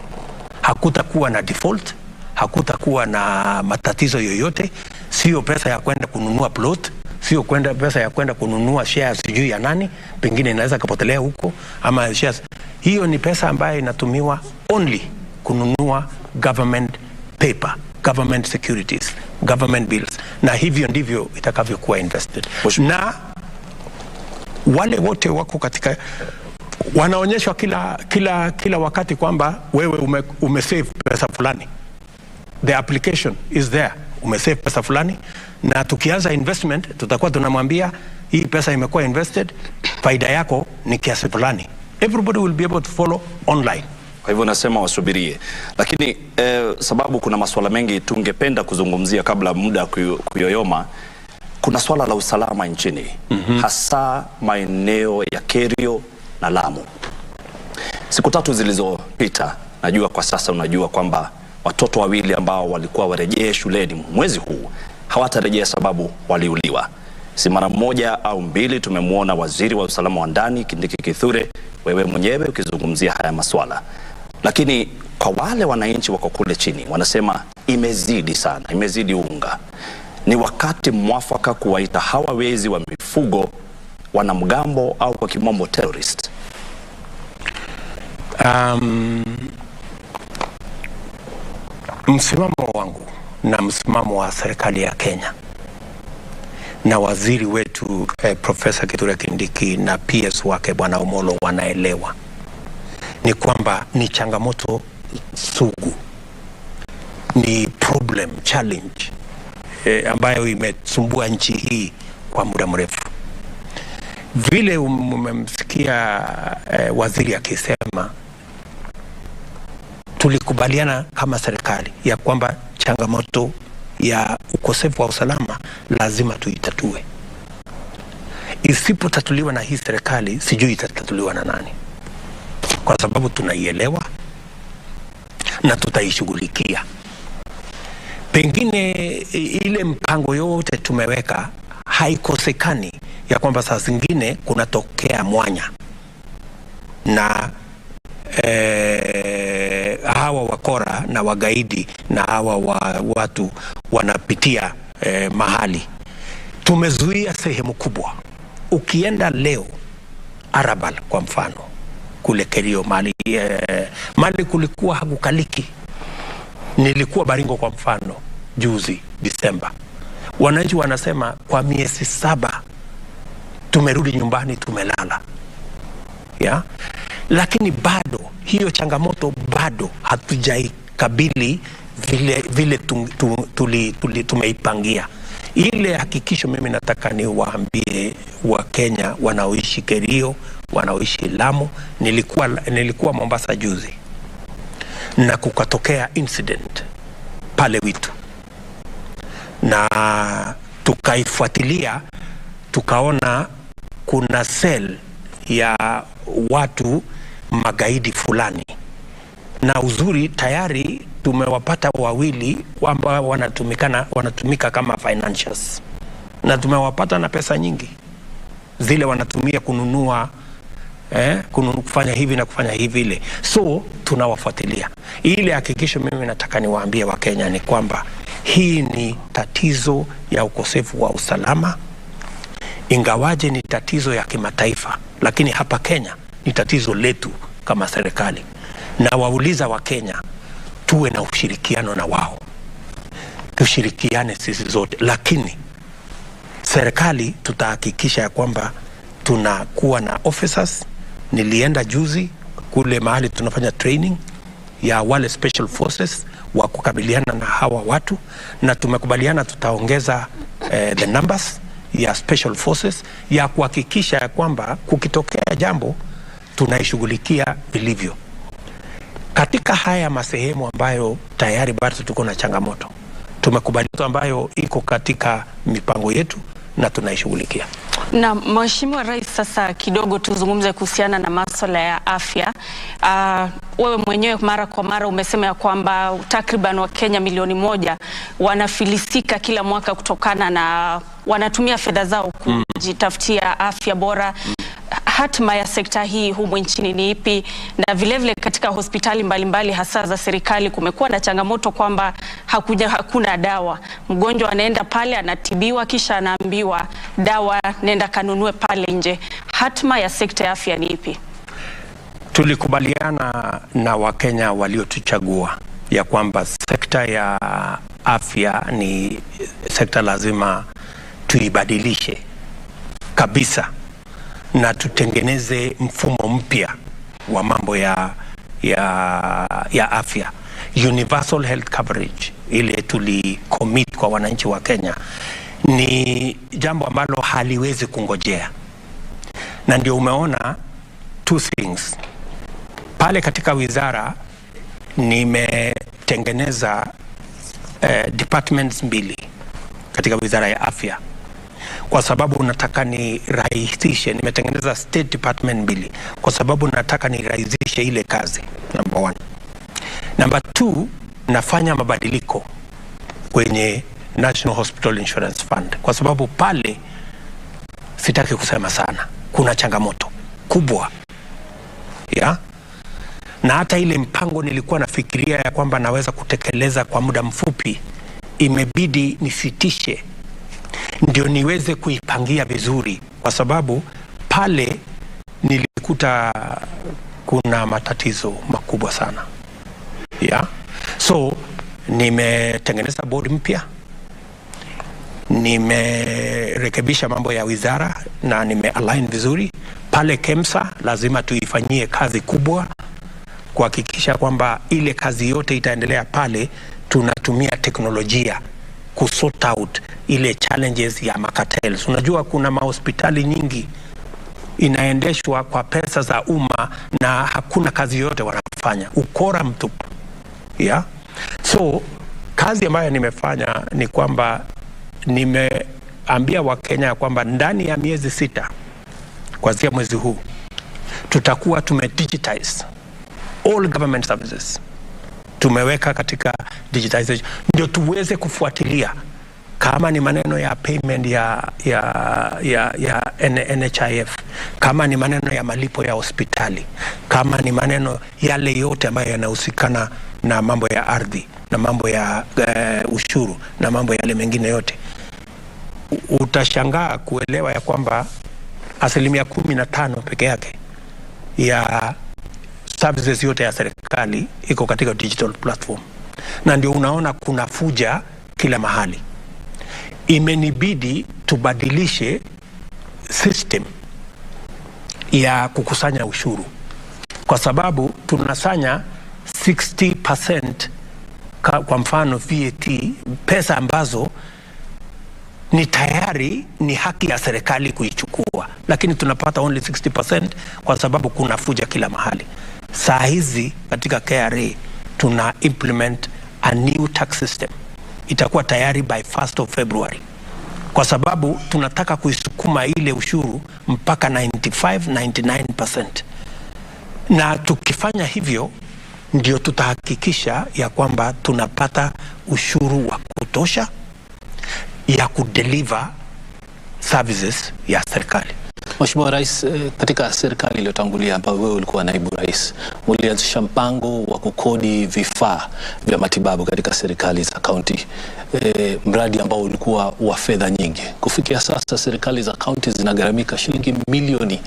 Hakutakuwa na default, hakutakuwa na matatizo yoyote. Sio pesa ya kwenda kununua plot, sio kwenda pesa ya kwenda kununua shares sijui ya nani, pengine inaweza kapotelea huko ama shares. Hiyo ni pesa ambayo inatumiwa only kununua government paper, government securities, government bills, na hivyo ndivyo itakavyokuwa invested. Na wale wote wako katika wanaonyeshwa kila wakati kwamba wewe umesave pesa fulani. The application is there. Umesave pesa fulani, na tukianza investment tutakuwa tunamwambia hii pesa imekuwa invested, faida yako ni kiasi fulani. Everybody will be able to follow online. Kwa hivyo nasema wasubirie. Lakini sababu kuna masuala mengi tungependa kuzungumzia kabla muda kuyoyoma. Kuna swala la usalama nchini, hasa maeneo ya Kerio na Lamu. Siku tatu zilizopita, najua kwa sasa unajua kwamba watoto wawili ambao walikuwa warejee shuleni mwezi huu hawatarejea sababu waliuliwa. Si mara moja au mbili tumemwona waziri wa usalama wa ndani Kindiki Kithure, wewe mwenyewe ukizungumzia haya maswala. Lakini kwa wale wananchi wako kule chini wanasema imezidi sana, imezidi unga. Ni wakati mwafaka kuwaita hawa wezi wa mifugo wanamgambo au kwa kimombo terrorist. Msimamo wangu na msimamo wa serikali ya Kenya na waziri wetu Profesa Kithure Kindiki na PS wake Bwana Omolo wanaelewa ni kwamba ni changamoto sugu, ni problem, challenge ambayo imesumbua nchi hii kwa muda mrefu. Vile umemsikia waziri akisema, tulikubaliana kama serikali ya kwamba changamoto ya ukosefu wa usalama lazima tuitatue. Isipotatuliwa na hii serikali, sijui itatatuliwa na nani, kwa sababu tunaielewa na tutaishughulikia. Pengine ile mpango yote tumeweka haikosekani ya kwamba saa zingine kunatokea mwanya na hawa wakora na wagaidi na hawa watu wanapitia mahali. Tumezuia sehemu kubwa. Ukienda leo Arabal kwa mfano, kule Kerio mali kulikuwa hakukaliki. Nilikuwa Baringo kwa mfano juzi Disemba. Wananchi wanasema kwa miezi 7 tumerudi nyumbani, tumelala. Ya? Lakini bado hiyo changamoto bado hatujaikabili vile tumeipangia. Ile hakikisho mimi nataka niwaambie wa Kenya wanaoishi Kerio, wanaoishi Lamu. Nilikuwa Mombasa juzi na kukatokea incident pale Witu, na tukaifuatilia tukaona kuna cell ya watu magaidi fulani, na uzuri tayari tumewapata wawili ambao wanatumika kama financiers, na tumewapata na pesa nyingi zile wanatumia kununua, kufanya hivi na kufanya hivi ile. So tunawafuatilia. Ile hakikisho mimi nataka niwaambie wa Kenya ni kwamba hii ni tatizo ya ukosefu wa usalama, ingawaje ni tatizo ya kimataifa, lakini hapa Kenya ni tatizo letu kama serikali. Na wauliza wa Kenya tuwe na ushirikiano na wao, tushirikiane sisi zote, lakini serikali tutahakikisha ya kwamba tunakuwa na officers. Nilienda juzi kule mahali tunafanya training ya wale special forces wa kukabiliana na hawa watu, na tumekubaliana tutaongeza the numbers ya special forces ya kuhakikisha ya kwamba kukitokea jambo tunaishughulikia vilivyo. Katika haya masehemu ambayo tayari bado tuko na changamoto, Tumekubaliana ambayo iko katika mipango yetu na tunaishughulikia. Na Mheshimiwa Rais, sasa kidogo tuzungumze kuhusiana na masuala ya afya. Wewe mwenyewe mara kwa mara umesema ya kwamba takriban Wakenya milioni 1 wanafilisika kila mwaka kutokana na wanatumia fedha zao kujitafutia afya bora. Hatma ya sekta hii humu nchini ni ipi? Na vile vile katika hospitali mbalimbali hasa za serikali kumekuwa na changamoto kwamba hakuna dawa. Mgonjwa anaenda pale anatibiwa kisha anaambiwa dawa nenda kanunue pale nje. Hatma ya sekta ya afya ni ipi? Tulikubaliana na Wakenya waliotuchagua ya kwamba sekta ya afya ni sekta lazima tuibadilishe kabisa na tutengeneze mfumo mpya wa mambo ya afya. Universal health coverage ile tulicommit kwa wananchi wa Kenya ni jambo ambalo haliwezi kungojea. Na ndio umeona two things. Pale katika wizara nimetengeneza departments 2 katika wizara ya afya. Kwa sababu nataka nirahisishe, nimetengeneza state department 2 kwa sababu nataka nirahisishe ile kazi, number 1. Number 2, nafanya mabadiliko kwenye National Hospital Insurance Fund kwa sababu pale sitaki kusema sana, kuna changamoto kubwa ya? Na hata ile mpango nilikuwa nafikiria ya kwamba naweza kutekeleza kwa muda mfupi imebidi nisitishe ndio niweze kuipangia vizuri, kwa sababu pale nilikuta kuna matatizo makubwa sana. Yeah. So nimetengeneza board mpya, nimerekebisha mambo ya wizara na nimealign vizuri. Pale KEMSA lazima tuifanyie kazi kubwa kuhakikisha kwamba ile kazi yote itaendelea pale, tunatumia teknolojia kusort out ile challenges ya macartels. Unajua kuna mahospitali nyingi inaendeshwa kwa pesa za umma na hakuna kazi yote wanafanya, ukora mtupu. Yeah? So kazi ambayo nimefanya ni kwamba nimeambia Wakenya kwamba ndani ya miezi 6 kuanzia mwezi huu tutakuwa tumedigitize all government services. Tumeweka katika digitization ndio tuweze kufuatilia kama ni maneno ya payment ya NHIF, kama ni maneno ya malipo ya hospitali, kama ni maneno yale yote ambayo yanahusikana na mambo ya ardhi na mambo ya ushuru na mambo yale mengine yote. Utashangaa kuelewa ya kwamba 15% peke yake ya services yote ya serikali iko katika digital platform, na ndio unaona kuna fuja kila mahali. Imenibidi tubadilishe system ya kukusanya ushuru kwa sababu tunasanya 60% kwa mfano VAT, pesa ambazo ni tayari ni haki ya serikali kuichukua, lakini tunapata only 60% kwa sababu kuna fuja kila mahali. Saa hizi katika KRA tuna implement a new tax system, itakuwa tayari by 1st of February, kwa sababu tunataka kuisukuma ile ushuru mpaka 95-99%. Na tukifanya hivyo ndio tutahakikisha ya kwamba tunapata ushuru wa kutosha ya kudeliver services ya serikali. Mheshimiwa Rais, katika serikali iliyotangulia ambayo wewe ulikuwa naibu rais, mlianzisha mpango wa kukodi vifaa vya matibabu katika serikali za kaunti, mradi ambao ulikuwa wa fedha nyingi. Kufikia sasa serikali za kaunti zinagharamika shilingi milioni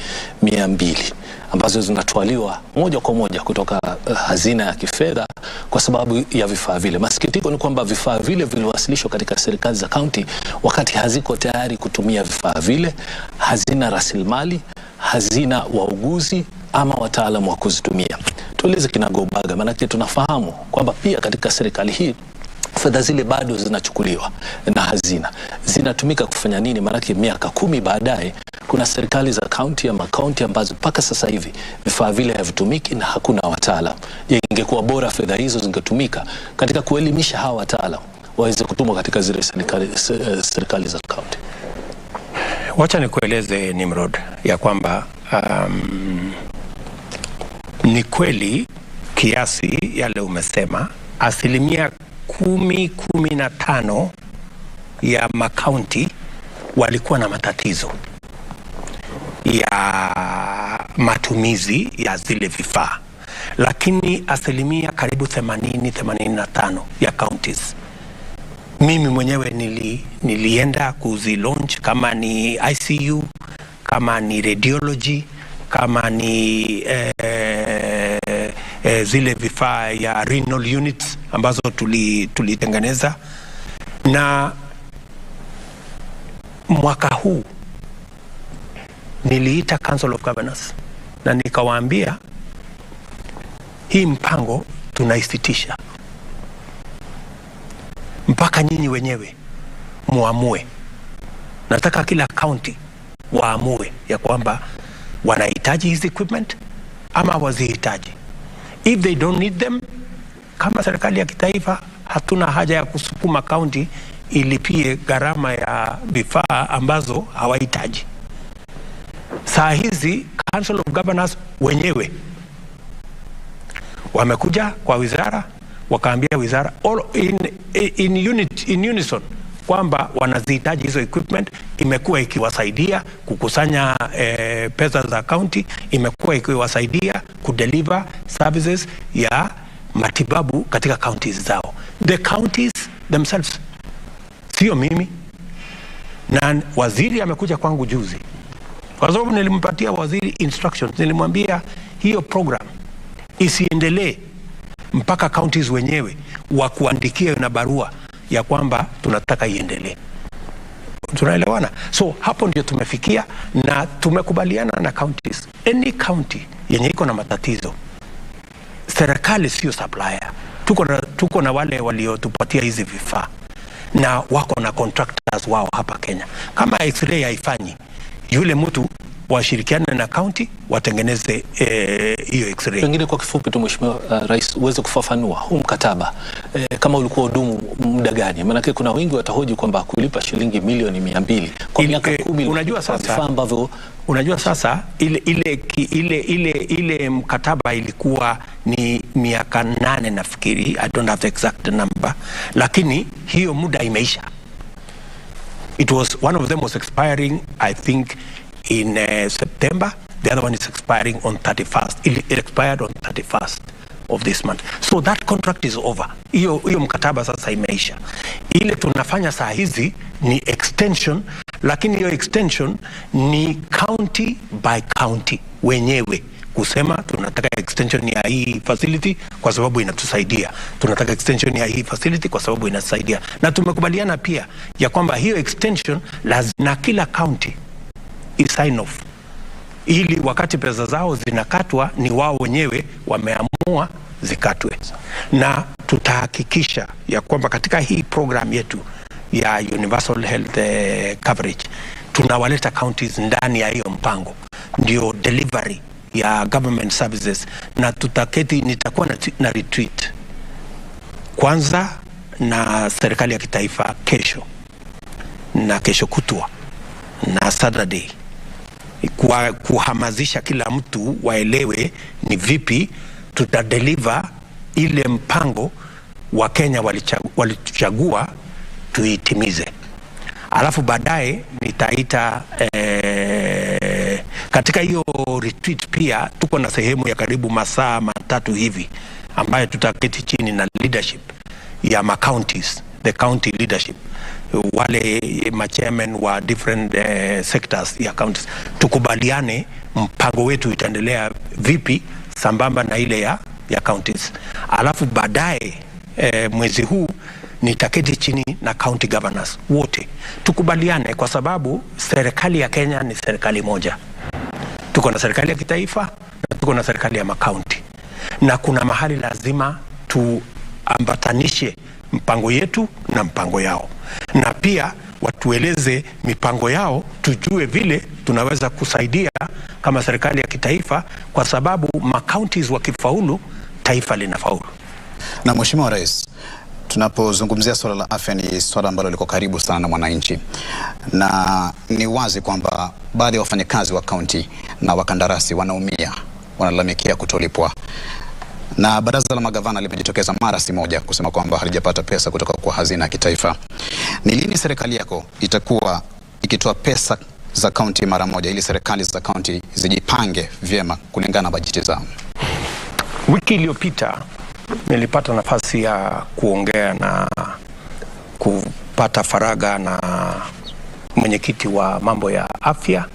200 ambazo zinatwaliwa moja kwa moja kutoka hazina ya kifedha kwa sababu ya vifaa vile. Masikitiko ni kwamba vifaa vile viliwasilishwa katika serikali za kaunti wakati haziko tayari kutumia vifaa vile, hazina rasilimali, hazina wauguzi ama wataalamu wa kuzitumia. Tueleze kinagaubaga, maanake tunafahamu kwamba pia katika serikali hii fedha zile bado zinachukuliwa na hazina. Zinatumika kufanya nini? Maanake miaka 10 baadaye kuna serikali za kaunti ama kaunti ambazo mpaka sasa hivi vifaa vile havitumiki na hakuna wataalamu. Je, ingekuwa bora fedha hizo zingetumika katika kuelimisha hawa wataalamu waweze kutumwa katika zile serikali za kaunti? Wacha nikueleze Nimrod ya kwamba ni kweli kiasi yale umesema, 10-15% ya makaunti walikuwa na matatizo ya matumizi ya zile vifaa, lakini karibu 80-85% ya counties mimi mwenyewe nilienda kuzi launch, kama ni ICU, kama ni radiology, kama ni zile vifaa ya renal units ambazo tulitengeneza. Na mwaka huu niliita Council of Governors na nikawaambia hii mpango tunaisitisha mpaka nyinyi wenyewe muamue. Nataka kila county waamue ya kwamba wanahitaji hizi equipment ama wazihitaji. If they don't need them, kama serikali ya kitaifa hatuna haja ya kusukuma county ilipie gharama ya vifaa ambazo hawahitaji. Saa hizi Council of Governors wenyewe wamekuja kwa wizara, wakaambia wizara all in unison kwamba wanazihitaji hizo equipment. Imekuwa ikiwasaidia kukusanya pesa za county, imekuwa ikiwasaidia kudeliver services ya matibabu katika counties zao. The counties themselves, sio mimi. Na waziri amekuja kwangu juzi, kwa sababu nilimpatia waziri instructions, nilimwambia hiyo program isiendelee mpaka counties wenyewe wakuandikie na barua ya kwamba tunataka iendelee. Tunaelewana? So hapo ndio tumefikia na tumekubaliana na counties. Any county yenye iko na matatizo, serikali sio supplier. Tuko na wale waliotupatia hizi vifaa na wako na contractors wao hapa Kenya. Kama x-ray haifanyi, yule mtu washirikiane na county watengeneze hiyo x-ray. Pengine kwa kifupi tu Mheshimiwa Rais, uweze kufafanua huu mkataba kama ulikuwa udumu muda gani? Maana kuna wengi watahoji kwamba kulipa shilingi milioni 200 kwa miaka 10. Unajua sasa ambavyo unajua sasa ile mkataba ilikuwa ni miaka 8 nafikiri, I don't have the exact number, lakini hiyo muda imeisha. It was one of them was expiring I think in September, the other one is expiring on 31st. It expired on 31st of this month. So that contract is over. Hiyo mkataba sasa imeisha. Ile tunafanya saa hizi ni extension, lakini hiyo extension ni county by county wenyewe kusema tunataka extension ya hii facility kwa sababu inatusaidia, tunataka extension ya hii facility kwa sababu inatusaidia. Na tumekubaliana pia ya kwamba hiyo extension lazima kila county sign off, ili wakati pesa zao zinakatwa ni wao wenyewe wameamua zikatwe. Na tutahakikisha ya kwamba katika hii program yetu ya Universal Health Coverage tunawaleta counties ndani ya hiyo mpango, ndio delivery ya government services. Na tutaketi, nitakuwa na retreat kwanza na serikali ya kitaifa kesho na kesho kutwa na Saturday, kwa kuhamazisha kila mtu waelewe ni vipi tutadeliver ile mpango wa Kenya walichagua tuitimize. Alafu baadaye nitaita katika hiyo retreat pia tuko na sehemu ya karibu masaa 3 hivi ambayo tutaketi chini na leadership ya ma counties, the county leadership, wale ma chairman wa different sectors ya counties, tukubaliane mpango wetu itaendelea vipi sambamba na ile ya counties. Alafu baadaye mwezi huu nitaketi chini na county governors wote tukubaliane, kwa sababu serikali ya Kenya ni serikali moja. Tuko na serikali ya kitaifa na tuko na serikali ya makaunti, na kuna mahali lazima tuambatanishe mpango yetu na mpango yao, na pia watueleze mipango yao, tujue vile tunaweza kusaidia kama serikali ya kitaifa, kwa sababu makauntis wakifaulu, taifa linafaulu. Na Mheshimiwa Rais, Tunapozungumzia swala la afya ni swala ambalo liko karibu sana na mwananchi, na ni wazi kwamba baadhi ya wafanyakazi wa kaunti na wakandarasi wanaumia, wanalalamikia kutolipwa, na baraza la magavana limejitokeza mara si moja kusema kwamba halijapata pesa kutoka kwa hazina ya kitaifa. Ni lini serikali yako itakuwa ikitoa pesa za kaunti mara moja ili serikali za kaunti zijipange vyema kulingana na bajeti zao? Wiki iliyopita nilipata nafasi ya kuongea na kupata faraga na mwenyekiti wa mambo ya afya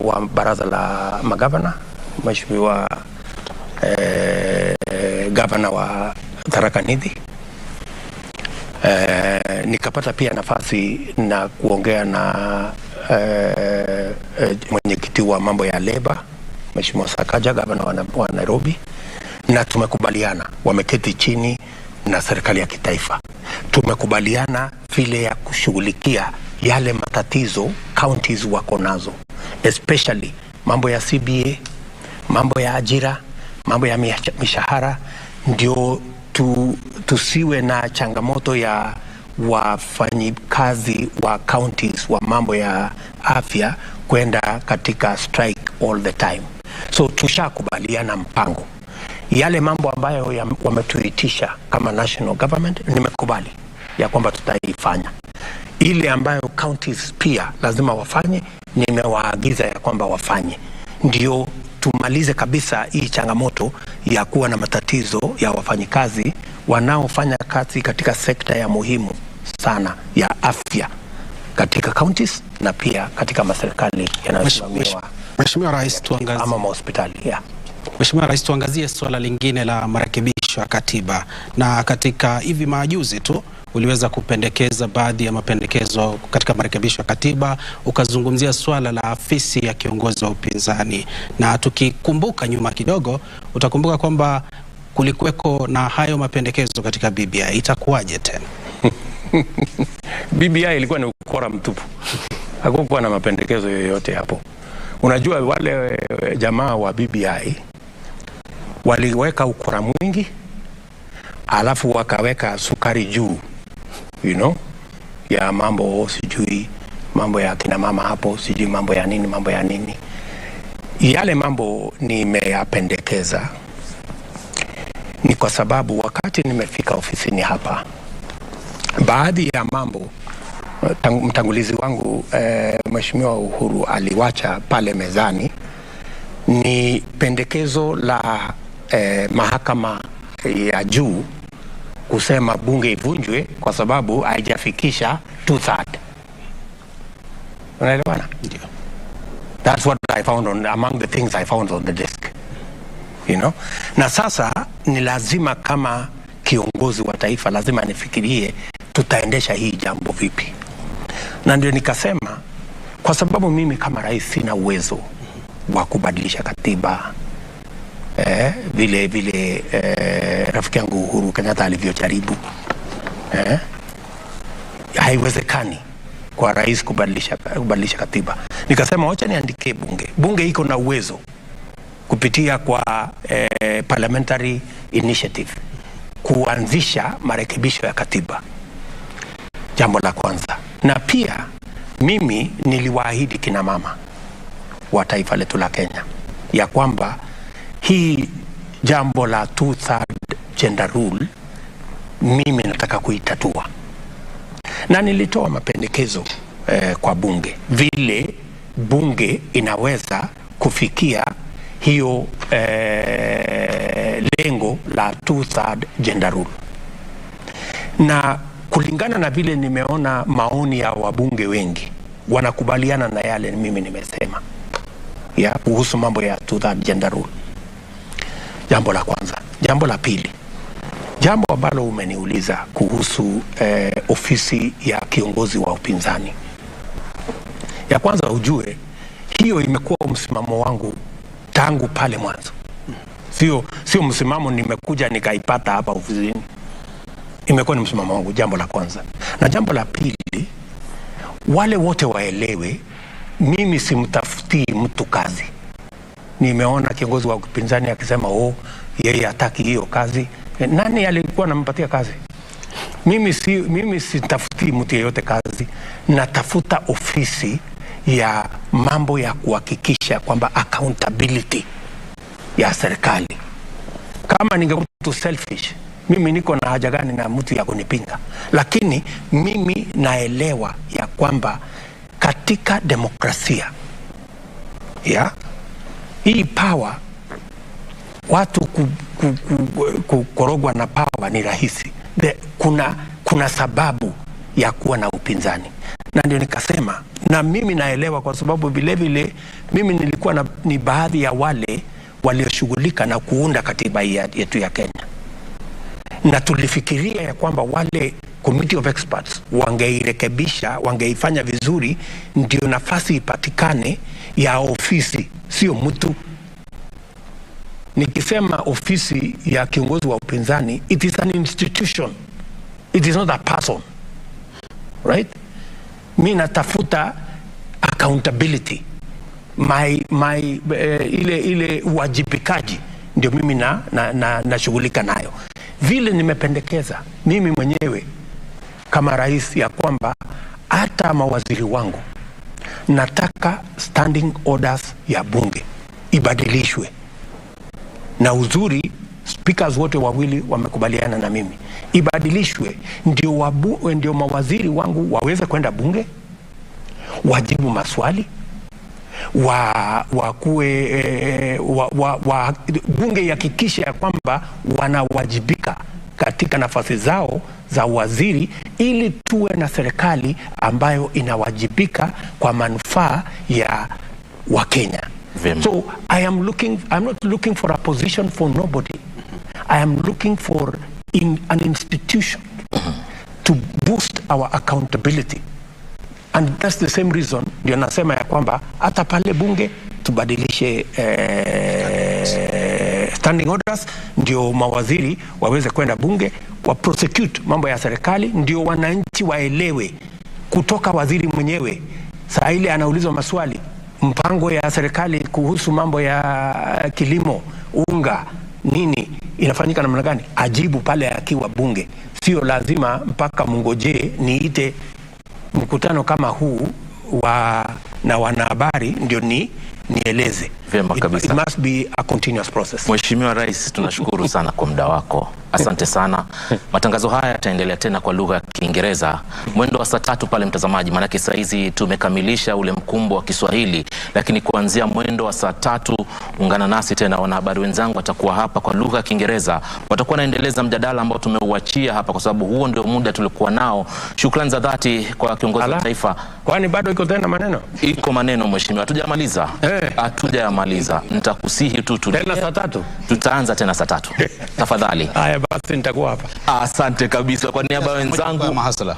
wa baraza la magavana, Mheshimiwa gavana wa Tharaka Nithi. Nikapata pia nafasi na kuongea na mwenyekiti wa mambo ya leba, Mheshimiwa Sakaja, gavana wa Nairobi, na tumekubaliana, wameketi chini na serikali ya kitaifa, tumekubaliana vile ya kushughulikia yale matatizo counties wako nazo, especially mambo ya CBA, mambo ya ajira, mambo ya mishahara, ndio tusiwe na changamoto ya wafanyikazi wa counties wa mambo ya afya kwenda katika strike all the time. So tushakubaliana mpango. Yale mambo ambayo wametuitisha kama national government, nimekubali ya kwamba tutaifanya. Ile ambayo counties pia lazima wafanye, nimewaagiza ya kwamba wafanye, ndio tumalize kabisa hii changamoto ya kuwa na matatizo ya wafanyikazi wanaofanya kazi katika sekta ya muhimu sana ya afya katika counties na pia katika maserikali yanayosimamiwa. Mheshimiwa Rais, tuangazie ama hospitali. Mheshimiwa Rais, tuangazie swala lingine la marekebisho ya katiba. Na katika hivi majuzi tu uliweza kupendekeza baadhi ya mapendekezo katika marekebisho ya katiba, ukazungumzia swala la afisi ya kiongozi wa upinzani. Na tukikumbuka nyuma kidogo, utakumbuka kwamba kulikuweko na hayo mapendekezo katika BBI. Itakuwaje tena? BBI ilikuwa ni ukora mtupu. Hakukuwa na mapendekezo yoyote hapo. Unajua wale jamaa wa BBI waliweka ukora mwingi, alafu wakaweka sukari juu, you know, ya mambo sijui mambo ya kina mama hapo, sijui mambo ya nini, mambo ya nini. Yale mambo nimeyapendekeza ni kwa sababu wakati nimefika ofisini hapa, baadhi ya mambo mtangulizi wangu Mheshimiwa Uhuru aliwacha pale mezani ni pendekezo la mahakama ya juu kusema bunge ivunjwe kwa sababu haijafikisha 2/3. Unaelewana? Ndio. That's what I found on, among the things I found on the desk. You know? Na sasa ni lazima kama kiongozi wa taifa lazima nifikirie tutaendesha hii jambo vipi. Na ndio nikasema kwa sababu mimi kama rais sina uwezo wa kubadilisha katiba vile vile rafiki yangu Uhuru Kenyatta alivyojaribu. Haiwezekani kwa rais kubadilisha katiba. Nikasema wacha niandikie bunge. Bunge iko na uwezo kupitia kwa parliamentary initiative kuanzisha marekebisho ya katiba. Jambo la kwanza. Na pia mimi niliwaahidi kina mama wa taifa letu la Kenya ya kwamba hii jambo la 2/3 gender rule mimi nataka kuitatua. Na nilitoa mapendekezo kwa bunge vile bunge inaweza kufikia hiyo lengo la 2/3 gender rule. Na kulingana na vile nimeona maoni ya wabunge wengi wanakubaliana na yale mimi nimesema ya kuhusu mambo ya 2/3 gender rule. Jambo la kwanza. Jambo la pili, jambo ambalo umeniuliza kuhusu ofisi ya kiongozi wa upinzani. Ya kwanza ujue hiyo imekuwa msimamo wangu tangu pale mwanzo. Sio msimamo nimekuja nikaipata hapa ofisini. Imekuwa ni msimamo wangu, jambo la kwanza. Na jambo la pili, wale wote waelewe mimi simtafutii mtu kazi. Nimeona kiongozi wa upinzani akisema oh, yeye hataki hiyo kazi. Nani alikuwa anampatia kazi? Mimi sitafuti mtu yeyote kazi. Natafuta ofisi ya mambo ya kuhakikisha kwamba accountability ya serikali. Kama ningekuwa tu selfish, mimi niko na haja gani na mtu ya kunipinga? Lakini mimi naelewa ya kwamba katika demokrasia ya hii power, watu kukorogwa na power ni rahisi. Kuna sababu ya kuwa na upinzani. Na ndio nikasema, na mimi naelewa kwa sababu vile vile mimi nilikuwa ni baadhi ya wale walioshughulika na kuunda katiba yetu ya Kenya. Na tulifikiria ya kwamba wale committee of experts wangeirekebisha, wangeifanya vizuri, ndio nafasi ipatikane ya ofisi, sio mtu. Nikisema ofisi ya kiongozi wa upinzani, it is an institution. It is not a person. Right? Mi natafuta accountability. Ile uwajibikaji ndio mimi na shughulika nayo. Vile nimependekeza mimi mwenyewe kama rais ya kwamba hata mawaziri wangu nataka standing orders ya bunge ibadilishwe. Na uzuri speakers wote wawili wamekubaliana na mimi. Ibadilishwe ndio mawaziri wangu waweze kwenda bunge, wajibu maswali, bunge ihakikishe ya kwamba wanawajibika katika nafasi zao za waziri, ili tuwe na serikali ambayo inawajibika kwa manufaa ya Wakenya. Vema. So I'm not looking for a position for nobody. I am looking for an institution to boost our accountability. And that's the same reason ndio nasema ya kwamba hata pale bunge tubadilishe standing orders, ndio mawaziri waweze kwenda bunge wa prosecute mambo ya serikali, ndio wananchi waelewe kutoka waziri mwenyewe. Saa ile anaulizwa maswali, mpango ya serikali kuhusu mambo ya kilimo, unga, nini inafanyika namna gani, ajibu pale akiwa bunge. Sio lazima mpaka mngojee niite mkutano kama huu na wanahabari ndio nieleze. Vyema kabisa. It must be a continuous process. Mheshimiwa Rais, tunashukuru sana kwa muda wako. Asante sana. Matangazo haya yataendelea tena kwa lugha ya Kiingereza mwendo wa saa 3 pale, mtazamaji, maanake saa hizi tumekamilisha ule mkumbo wa Kiswahili, lakini kuanzia mwendo wa saa 3 ungana nasi tena. Wanahabari wenzangu watakuwa hapa kwa lugha ya Kiingereza, watakuwa wanaendeleza mjadala ambao tumeuachia hapa, kwa sababu huo ndio muda tulikuwa nao. Shukrani za dhati kwa kiongozi wa taifa. Kwani bado iko tena maneno? Iko maneno mheshimiwa, hatujamaliza. Hatujamaliza. Nitakusihi tu tena saa 3. Tutaanza tena saa 3. Tafadhali. Haya basi nitakuwa hapa. Asante kabisa kwa niaba ya wenzangu mahasala.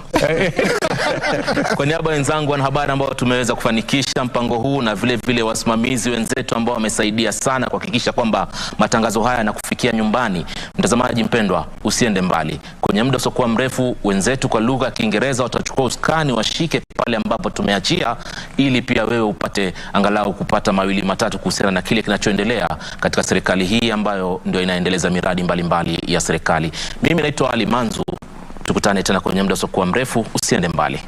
Kwa niaba ya wenzangu wanahabari ambao tumeweza kufanikisha mpango huu na vile vile wasimamizi wenzetu ambao wamesaidia sana kuhakikisha kwamba matangazo haya yanakufikia nyumbani. Mtazamaji mpendwa, usiende mbali. Kwenye muda usiokuwa mrefu wenzetu kwa lugha ya Kiingereza watachukua usukani, washike pale ambapo tumeachia, ili pia wewe upate angalau kupata mawili matatu kuhusiana na kile kinachoendelea katika serikali hii ambayo ndio inaendeleza miradi mbalimbali ya serikali. Mimi naitwa Ali Manzu. Tukutane tena kwenye muda usiokuwa mrefu, usiende mbali.